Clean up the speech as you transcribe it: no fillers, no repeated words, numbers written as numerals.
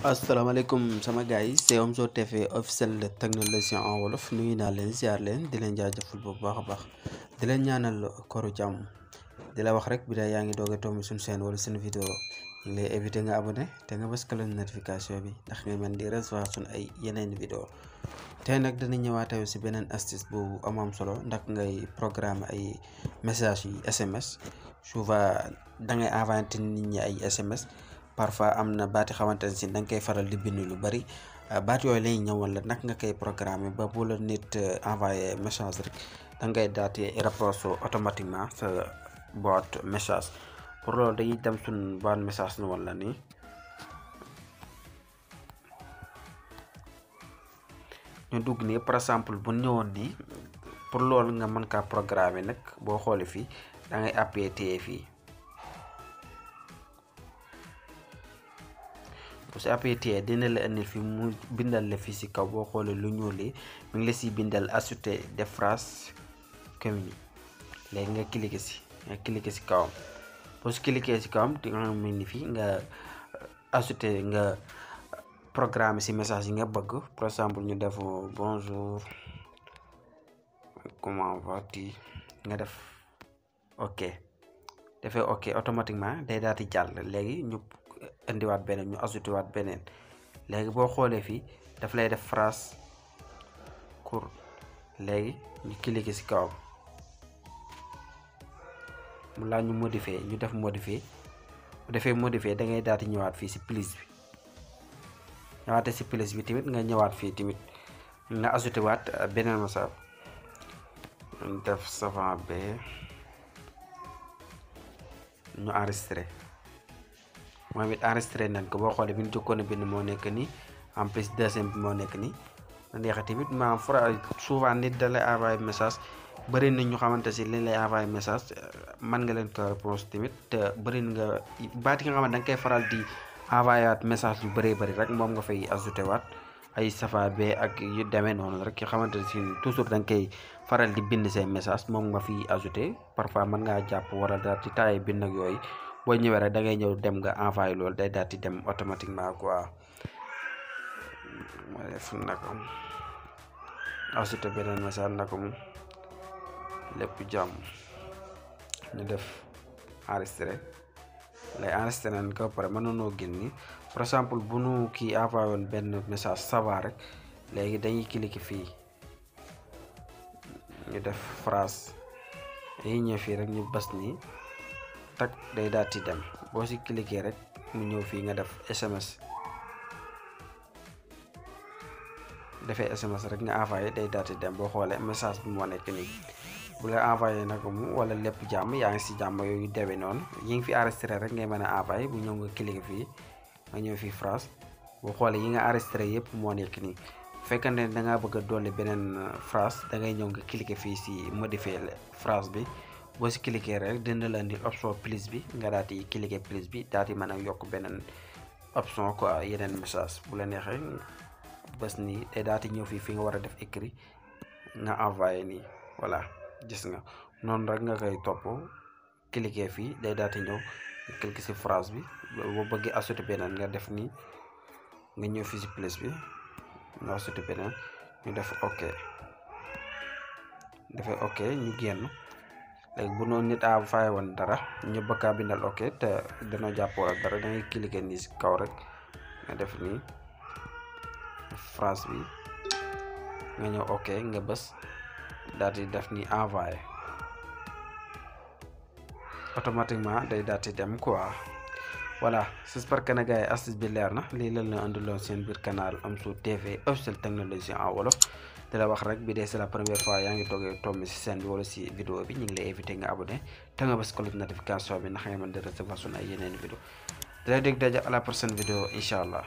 asalaamaaleykum sama gars yi c'est Omzo TV officiel de technologie en wolof nuyu naa leen ziar leen di leen jaajëfal bu baax a baax di leen ñaanal koru jàmm di la wax rek bi da yaa ngi doog a tomb suñu chaîne wala suñu vidéo ñu ngi lay éviter nga abonné te nga bës cloche notification bi ndax nga mën di recevoir suñu ay yeneen vidéo tey nag dana ñëwaat si beneen astuce bu am solo ndax ngay programme ay message yi SMS souvent da ngay envoyé nit ñi ay SMS. parfois am na baati xamante ne si da nga koy faral di bind lu bari baat yooyu lay ñëwal la nag nga koy programmer ba bu la nit envoyé message rek da ngay daal di répondre automatiquement sa boîte message pour loolu dañuy dem suñ boîte message nu wala nii ñu dugg nii par exemple bu ñëwoon nii pour loolu nga mën kaa programmer nag boo xoolee fii da ngay appuyer fii. su appuyé dina la indil fi mu bindal la fii si kaw boo xoolee lu ñuul li mi ngi la si bindal ajouter des phrases communes léegi nga cliquer si kawam boo si cliquer si kawam di nga mel ni fii nga ajouter nga programme si message yi nga bëgg par exemple ñu def bonjour comment vas-tu nga def ok defee ok automatiquement day daal di jàll léegi ñu indiwaat beneen ñu ajouté waat beneen léegi boo xoolee fii daf lay def phrase courte léegi ñu cliquer ci kawam mu laa ñu modifier ñu def modifier bu defee modifier da ngay daal di ñëwaat fii ci plus bi ñëwaate ci plus bi tamit nga ñëwaat fii tamit nga ajouté waat beneen message ñu def savant be ñu enregistré moom it enregistré nañ ko boo xoolee bi ñu jokkoon a bind moo nekk nii en plus deuxième bi moo nekk nii neexa tamit maanaam souvent nit da lay envoyé message bëri na ñu xamante si li lay envoyé message mën nga leen ko réponse tamit te bëri nga baat yi nga xamante da nga koy faral di envoyé waat message yu bëree bëri rek moom nga fay ajouté waat ay safa be ak yu demee noonu rek yoo xamante si toujours da nga koy faral di bind say message moom nga fiy ajouté parfois mën ngaa jàpp wala daal di taay bind ak yooyu boo ñëwee rek da ngay ñëw dem nga envoyé loolu day daal di dem automatiquement quoi ma def naka ajouté beneen message naka mu lépp jàmm ñu def enregistré lay enregistré nañ ko pare mën nañoo génn par exemple bu nu kii envoyé woon benn message ça va rek léegi dañuy cliquer fii ñu def phrase dañuy ñëw fii rek ñu bës nii tak day daal di dem boo si cliquer rek mu ñëw fii nga def SMS defee SMS rek nga envoyé day daal di dem boo xoolee message bi moo nekk nii bu la envoyé nag mu wala lépp jàmm yaa ngi si jàmm yooyu demee noonu yi ngi fi enregistré rek ngay mën a envoyé bu ñëw nga cliquer fii nga ñëw fii phrase boo xoolee yi nga enregistré yëpp moo nekk nii bu fekkee ne da ngaa bëgg a dolli beneen phrase da ngay ñëw nga cliquer fii si modifier phrase bi. boo si cliquer rek dina la indi option plus bi nga daal di cliquer plus bi daal di mën a yokk beneen option quoi yeneen message bu la neexee bés nii day daal di ñëw fii nga war a def écrit nga envoyé nii voilà gis nga noonu rek nga koy topp cliquer fii day daal di ñëw cliquer si phrase bi boo bëggee ajouté beneen nga def nii nga ñëw fii si plus bi nga ajouté beneen ñu def ok defee ok ñu génn. léegi bu noonu nit a fay woon dara ñu bëgg a bindal ok te dana jàpp wala dara da ngay cliquer nii si kaw rek nga def nii phrase bi nga ñëw ok nga bës daal di def nii envoyé automatiquement day daal di dem quoi voilà j'espère que ne gars yi astuce bi leer na lii lan la andiloon seen biir canal Omzo TV officiel technologie en wolof. di la wax rek bi dee c'est la première fois yaa ngi toogee tomb si scène bi wala si vidéo bi ñu ngi lay invité nga abonné te nga bës cloche notification bi ndax nga mën di recevoir suñu ay yeneen vidéo di la dégg daje à la prochaine vidéo incha allah.